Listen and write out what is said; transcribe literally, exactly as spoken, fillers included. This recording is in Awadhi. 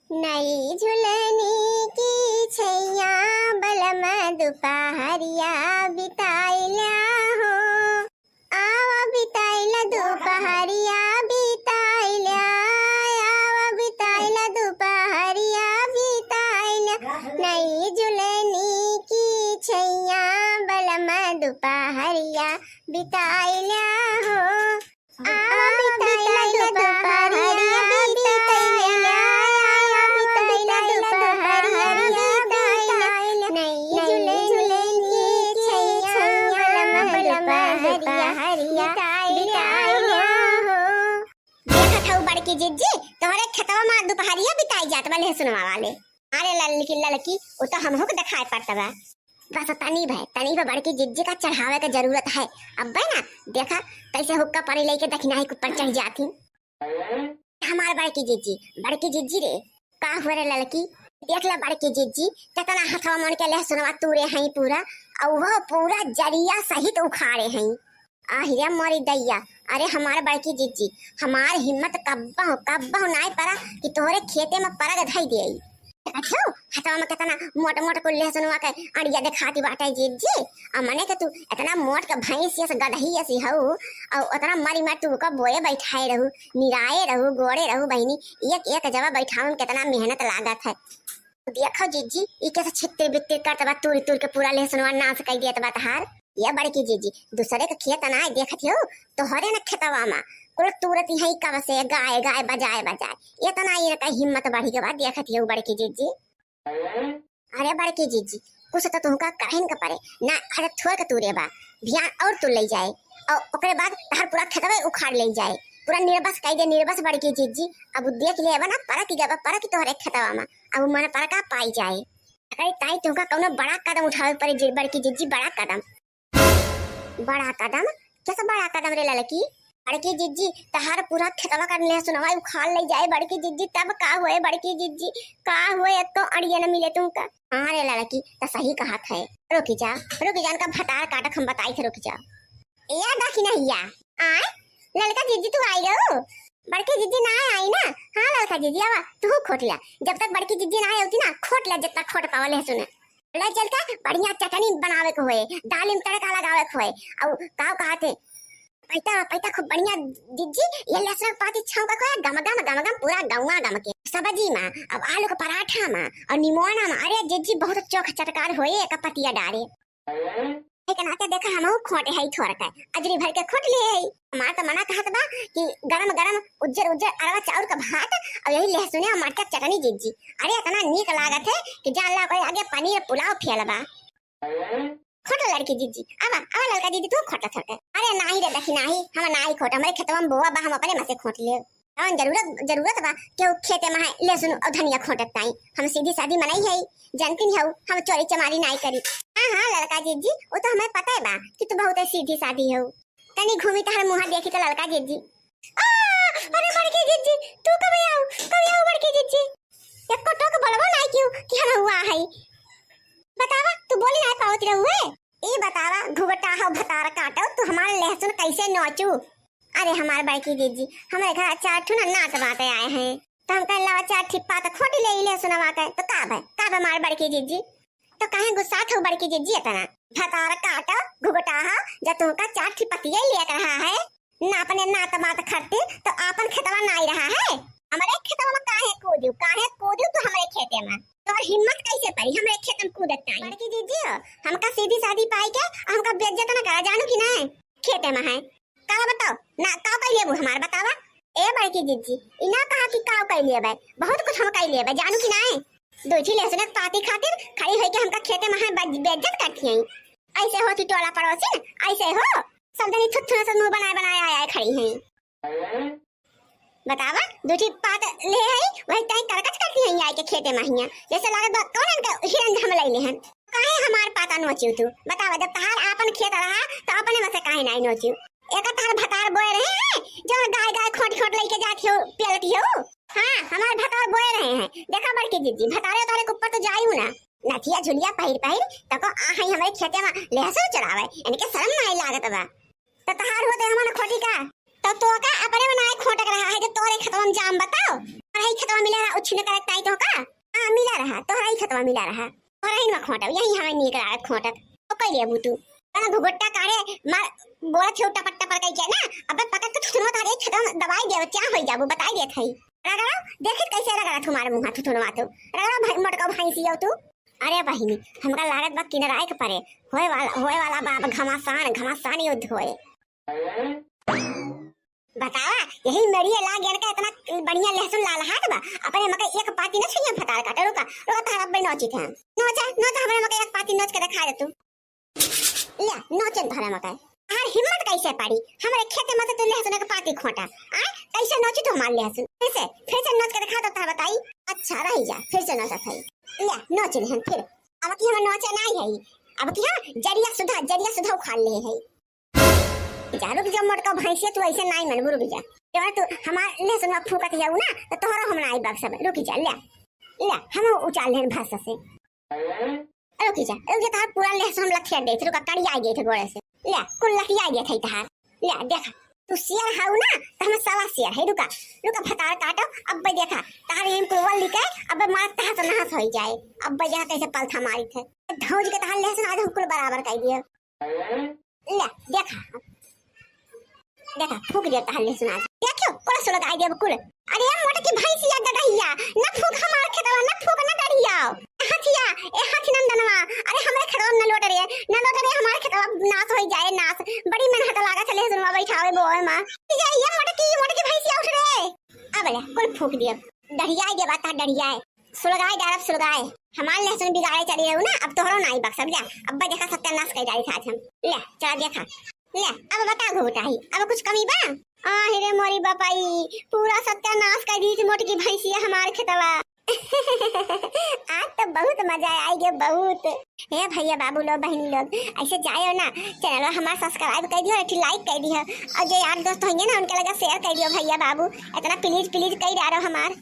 नई झुलनी की छैया बलम दुपहरिया बिताइला हो। आवा बिताइला दुपहरिया बिताइला, आवा बिताइला दुपहरिया बिताइला। नई झुलनी की छैया बलम दुपहरिया बिताइला हो। आवा बिताइला दुपहरिया बिताइला, आवा बिताइला दुपहरिया बिताइला। नई झुलनी की छैया बलम दुपहरिया बिताइला हो। देखत हऊ बड़की जिज्जी, तोहरे खेतवा मा दुपहरिया बिताई जात बा लहसुनवा वाले। अरे ललकी ललकी, उ तो हमहू के देखाई पड़त बा। बस तनी भय, तनी भय बड़की जिज्जी का चढ़ावे के जरूरत है। अब्बे ना, देखा कैसे हुक्का पानी लेके दखिनाही के ऊपर चढ़ जाती। हमार बड़की जिज्जी, बड़की जिज्जी रे, का हुआ रे ललकी? देख ले बड़की जिज्जी, कितना हथवा मन के लहसुनवा तूरे हई पूरा, और वो पूरा जरिया सहित उखाड़े हई। आहि रे मोरी दैया, अरे हमार बड़की जिज्जी, हमार हिम्मत कब्बहु, कब्बहु नाई परा कि तोहरे खेते में परग धई देई। देखत हऊ, हथवा में केतना मोट मोट कुल लहसुनवा के अड़िया देखाती बाटे जिज्जी। आ मने के तू एतना मोट के भैंस यस गदही यस हऊ, अउ ओतना मरी मर तू ओका बोए बैठाए रहू, निराए रहू, गोड़े रहू बहिनी, एक एक जवा बैठावे में केतना मेहनत लागत है। देखो जिज्जी, ई कैसे छित्तिर बित्तिर करत बा, तूर तूर के पूरा लहसुनवा नाश कई देत बा तहार। ये बड़की जिज्जी, दूसरे के खेत ना देखत हो, तोहरे न खेतवा मा कुल तूरत है कब से गाय गाय बजाए बजाए। इतना इनका हिम्मत बढ़ी के बा, देखत हो बड़की जिज्जी। अरे बड़की जिज्जी, कुछ तो तुमका करहिन के पड़े ना। अरे थोड़ के तूरे बा, ध्यान और तू ले जाए, और ओकरे बाद तहार पूरा खेतवा उखाड़ ले जाए, पूरा निर्बस कई दे, निर्बस बड़की जिज्जी। अब उ देख ले बा ना, परक गबा, परक तोहरे खेतवा मा। अब मन पर का पाई जाए। अरे ताई, तुमका कौनो बड़ा कदम उठावे पड़े जी, बड़की जिज्जी, बड़ा कदम। बड़ा कदम? कैसा बड़ा कदम रे ललकी? बड़की जिज्जी, तहार पूरा खेतवा का लहसुनवा उखाड़ ले जाए बड़की जिज्जी, तब का हुए बड़की जिज्जी, का हुए, एक तो अड़िया न मिले तुमका। हाँ रे ललकी, तो सही कहत है। रुकी जा, रुकी जा, इनका भतार काटक हम बताई थे, रुकी जा। या दखिनहिया, आय, ललका जिज्जी तू आई गयो? बड़की जिज्जी ना आई ना? हाँ ललका जिज्जी, आवा, तू खोट लिया। जब तक बड़की जिज्जी ना आई होती ना, खोट लिया, जितना खोट पावा लहसुन। ले चल के बढ़िया चटनी बनावे के होए, दाल में तड़का लगावे के होए। अउ का कहते, पैता, पैता खूब बढ़िया जिज्जी, ये लहसुन के पाती छौंका के होए, गम गम, गम गम पूरा गौवा गम के। सब्जी मा, अब आलू के पराठा मा, और निमोना मा, अरे जिज्जी बहुत चोख चटकार होए, एक पतिया डारे। है के नाते देखा, हमहू खोटे है थोड़ के, अजरी भर के खोट ले है। हमार तो मना कहत बा कि गरम गरम उज्जर उज्जर अरवा चाउर का भात और यही लहसुने और मरचा चटनी जिज्जी। अरे इतना नीक लागत है कि जान ला कोई आगे पनीर पुलाव फेल बा। खोट लड़की जिज्जी, आवा, आवा ललका जिज्जी, तू खोट थोड़ के। अरे नाही रे दखिनही, हम नाही खोट, हमरे खेतवा में बोआ बा, हम अपने में से खोट ले। कौन जरूरत, जरूरत बा केहू खेते मा है लहसुन और धनिया खोटत ताई? हम सीधी सादी मनई है, जानती नहीं हऊ, हम चोरी चमारी नाई करी। हाँ, हाँ, ललका जिज्जी, वो तो हमें पता है बा कि तू बहुत सीधी सादी हऊ। तनी घूमी तहर मुँहा देखी तो ललका जिज्जी। आ, अरे बड़की जिज्जी, तू कब आऊ, कब आऊ बड़की जिज्जी? एको टोक बोलबो नाई क्यों कि हम हुआ है? बतावा, तू बोली नाई पावत रहुए? ई बतावा, घुघटा हो भतार काटो, तू हमार लहसुन कैसे नोचू? अरे हमार बड़की जिज्जी, हमरे घर चार ठो ना नात बाते आए हैं, तो हम कह लावा चार ठी पात खोटी ले ले सुनवा के, तो का भय, का भय हमार बड़की जिज्जी? तो काहे गुस्सात हो बड़की जिज्जी इतना? भतार काटो, घुघटा हो, जब तुमका चार ठी पतिये लेत रहा है, ना अपने नात बात खरती, तो आपन खेतवा नाई रहा है। हमरे खेतवा में काहे कूदू, काहे कूदू तू हमरे खेते में? तोर हिम्मत कैसे पड़ी हमरे खेत में कूदत ताई? बड़की जिज्जी हो, हमका सीधी सादी पाई के हमका बेइज्जत ना करा, जानू कि नहीं? खेते में है, का बताओ ना, काव कई लेबू हमार बतावा? ए बड़की जिज्जी, ई ना कहा कि काव कई लेबे, बहुत कुछ हम कई लेबे, जानू कि नाय? दो ठी लहसुन के पाती खातिर खड़ी होई के हमका खेते में है बज-, बेइज्जत करती हैं। ऐसे होती टोला पड़ोसिन, ऐसे हो, सब जनी थुथुना से मुंह बनाए बनाए आए आए खड़ी हैं। बतावा, दो ठी पात ले है, वही ताई करकच करती हैं आए के खेते में हियां, जैसे लागत बा कौन इनका हिरन हम लैले हन। काहे हमार पाता नोचियो तू? बतावा, जब तहार आपन खेत रहा, तो अपने में से काहे नाई नोचियो? एकर तहार भतार बोए रहे हैं, जौन गाय गाय खोट खोट लइके जात हो, पेलती हो। हाँ, हमार भतार बोए रहे हैं। देखा बड़की जिज्जी, भतारे तोहरे के ऊपर तो जाई हूँ ना। नथिया झुलिया पहिर पहिर, तको आ हई हमरे खेते में लहसुन चुरावे। इनके शर्म नाई लागत बा। तो तहार होते हमन खोटी का? तो तोका अपने बनाए खोटक रहा है, जो तोरे खेतवा में जाम बताओ। तोहरा ही खेतवा मिला रहा, उछिन करक ताई तोका। हाँ, मिला रहा, तोहरा ही खेतवा मिला रहा। तोहरा ही में खोटब, यही हमें नीक लागत खोटक। तो कह लेबू तू। कना घुघुट्टा काढ़े, मार, बोलत हो टपट टपट कह के ना, अबे पकड़ के थुथुनवा तारे खेतवा में दबाई देव, क्या होई जाबू, बताई देत हई। रगड़ा, देखत कैसे रगड़ा तुम्हारे मुँह थुथुनवा तू। रगड़ा भाई, मोटका भैंसिया तू। अरे बहिनी, हमका लागत बा किनराए के परे। होए वाला, होए वाला बा, अब घमासान, घमासान युद्ध होए। बतावा, यही मेड़िए लाग गया का इतना बढ़िया लहसुन लाल हाथ बा, अपने मकई एक पाती न छुइया भतार काटे। रुका, रुका, तार अब्बे नोचित है। नोचा, नोचा, हमरे मकई एक पाती नोच के दिखा दे तू। ले, नोचन धरे मकई। तार हिम्मत कैसे पड़ी? हमरे खेते में से तू लहसुन के पाती खोटा। आय, कैसे नोची तू हमार लहसुन? कैसे? फिर से नोच के दिखा तो तार बताई। अच्छा, रही जा, फिर से नोचा था। ले, नोच ले हम फिर। अब की हम नोचे नहीं है। अब की हम जरिया सुधा, जरिया सुधा उखाड़ ले है। जा, रुक जा, मोटका भैंसिया, तू ऐसे नाई मनबू, रुक जा। जब तू हमार लहसुन में फूकत जाऊ ना, तो तोहरा हम नाई बक्सब, रुक जा, ले। ले, हम उचाल लेन भस से। रुक जा, रुक जा, तार पूरा लहसुन हम लथिया देत, रुका, कड़िया देत गोड़े से। ले, कुल लथिया देत है तार। ले, देखा, तू शेर हाउ ना, तो हम सवा शेर है, रुका, रुका, भतार काटो, अब भाई देखा, तार एम को वल लिखे, अब मार तहस नहस होई जाए, अब भाई देखा कैसे पलथा मारी थे। धौज के तार लहसुन आज हम कुल बराबर कर दिए। ले, देखा। देखा, फूक दिया तार लहसुन आज। देखियो, कुल सुलगाई दिया कुल। अरे मोटकी भैंसिया गदहिया, न फूक हमार खेतवा, न फूक न डरिया। हथिया, ए हथी नंदनवा, अरे हमरे खेतवा न लोट रे, न लोट रे, हमार खेतवा नाश होई जाए, नाश। बड़ी मेहनत लागत है लहसुनवा बैठावे बोए मा। ये, ये मोटकी, मोटकी भैंसिया उठ रे। अब ले, कुल फूक दिया। डरिया दिया बात, डरिया। सुलगाए डालब सुलगाए। हमार लहसुन बिगाड़े चली रहू ना, अब तोहरो नाई बक्सब जा। अब देखा सत्यानाश कर डाली आज हम। ले, चला देखा। ले, अब बता घुघुटाही, अब कुछ कमी बा? आहि रे मोरी बापाई, पूरा सत्यानाश कर दी मोटकी भैंसिया हमार खेतवा। आज तो बहुत मजा आई गे, बहुत। हे भैया बाबू लोग, बहिनी लोग, ऐसे जायो ना, चैनल हमार subscribe कर दियो, एक like कर दियो, और जो यार दोस्त होंगे ना उनके लगा share कर दियो भैया बाबू, इतना please please कर डालो हमार।